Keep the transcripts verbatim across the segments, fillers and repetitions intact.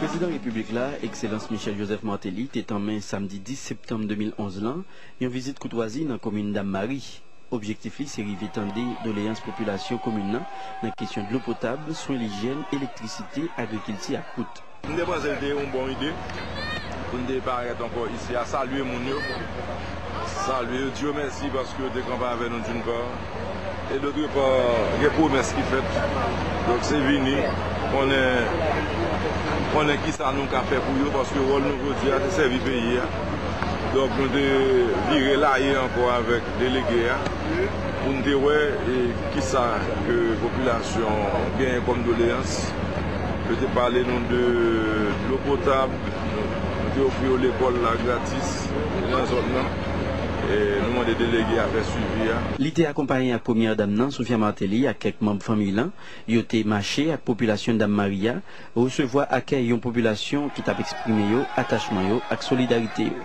Prezidan Repiblik la, Ekselans Michel Joseph Martelly, te tanmen samdi dis septanm de mil onz lan, yon vizit koutwazi nan komin Dam Mari. Objektif li se rive tande doleyans popilasyon komin nan nan kesyon dlo potab, swen lijyèn, elektrisite, agrikilti ak wout. M te panse l te yon bon ide pou n te parèt ankò isi a, salye moun yo, salye yo, di yo mèsi paske yo te kanpe avè nou d'une part, e d'autre part, gen pwomès ki fèt. Donk, se vini, konnen, konnen kisa nou ka fè pou yo, paske wòl nou jodi a, se sèvi peyi a. Donk, nou te vire laye ankò avèk delege a pou n te wè, e, kisa ke popilasyon genyen kòm doleyans. Yo te pale nou de dlo potab, nou te ofri yo lekòl la gratis nan zòn nan. E nou mande delege a fè swivi a. Li te akonpaye ak premyè dam nan, Sophia Martelly, ak kèk manm fanmi lan. Yo te mache ak popilasyon Dam Mari a, resevwa akèy yon popilasyon ki t ap eksprime yo atachman yo ak solidarite yo.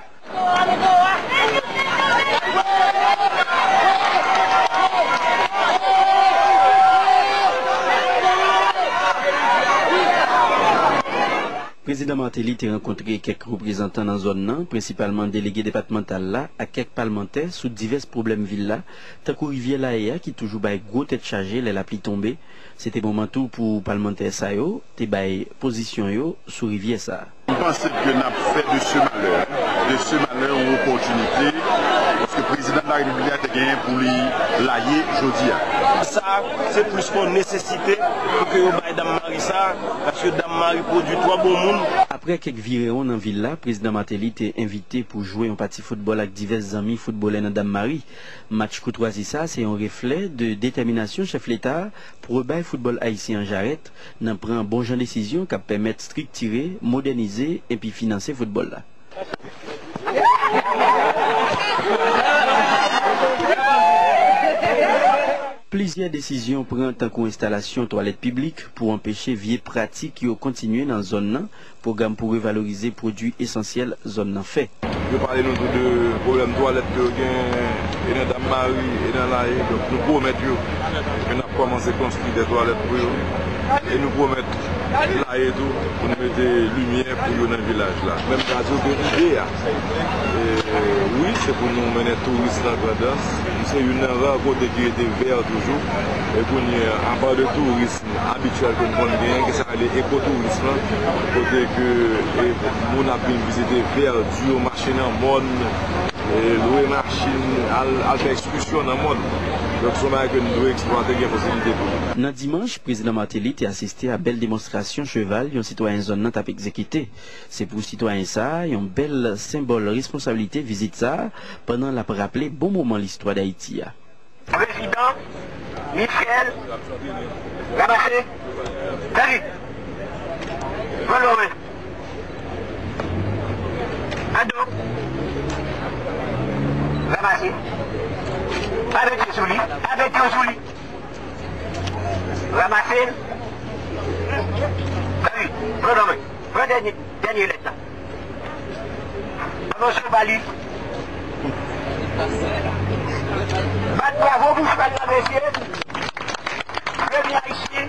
Prezidan Martelly te rankontre kèk reprezantan nan zòn nan, prensipalman delege depatmantal la ak kèk palmantè sou divès pwoblèm vil la, tankou rivyè Laye a ki toujou bay gwo tèt chaje lè lapli tonbe. Se te moman tou pou palmantè sa yo te bay pozisyon yo sou rivyè sa a. M panse ke n ap fè de ce malheur, de ce malheur yon opòtinite, paske prezidan de la Repiblik la te genyen pou li laye jodi a. Sa, se plis yon nesesite pou ke yo bay Dam Mari sa, paske Dam Mari pwodui twò bon moun. Apre kèk virewon nan vil la, prezidan Martelly te envite pou jwe yon pati foutbòl ak divès zanmi foutbolè nan Dam Mari. Match koutwazi sa, se yon reflè de detèminasyon chèf leta a pou rebay foutbòl ayisyen an jarèt, nan pran bon jan desizyon k ap pèmèt striktire, modènize epi finanse foutbòl la. Plizyè desizyon pran, tankou enstalasyon twalèt piblik pou anpeche vye pratik yo kontinye nan zòn nan, pwogram pou revalorize pwodui esansyèl zòn nan fè. Yo pale nou tou de pwoblèm twalèt ke yo gen, e nan Dam Mari, e nan Laye. Donk, nou pwomèt yo ke n ap kòmanse konstwi de twalèt pou yo. E nou pwomèt Laye tou pou n mete limyè pou yo nan vilaj la. Men m ka di w ke ide a, e, wi, se pou nou mennen touris nan Grandans. Se youn nan ra kote ki rete vè toujou. E kounye a, apa de touris abityèl ke n konn genyen, ki sa rele ekotouris lan, kote ke, e, moun ap vin vizite vèdi yo, mache nan mòn, e, lwe machin, al, al fè ekskisyon nan mòn. Donk, se yon bagay ke n dwe eksplwate, gen posiblite tou. Nan dimanch, prezidan Martelly te asiste a bèl demonstrasyon cheval yon sitwayen zòn nan t ap egzekite. Se pou sitwayen sa a, yon bèl senbòl responsablite vizit sa a, pandan l ap raple bon moman listwa Dayiti a. Prezidan Michel, ranmase. Vèdi. Pran lwen. Ado. Ranmase. Pa mete sou li. Pa mete sou li. Ranmase l. Vèdi. Pran lwen. Pran dènye, dènye lèt la. Anonse w ba li. Bat bravo pou cheval la, mesye. Premye Ayisyen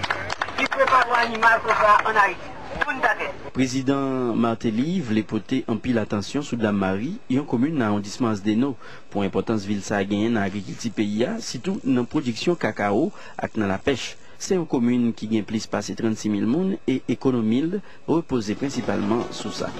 ki prepare yon animal konsa ann Ayiti. Tout n ta tè. Prezidan Martelly vle pote anpil atansyon sou Dam Mari, yon komin nan awondisman Ansdeno, pou enpòtans vil sa a genyen nan agrikilti peyi a, sitou nan pwodiksyon kakawo ak nan lapèch. Se yon komin ki gen plis pase trannsis mil moun e ekonomi l repoze prensipalman sou sa.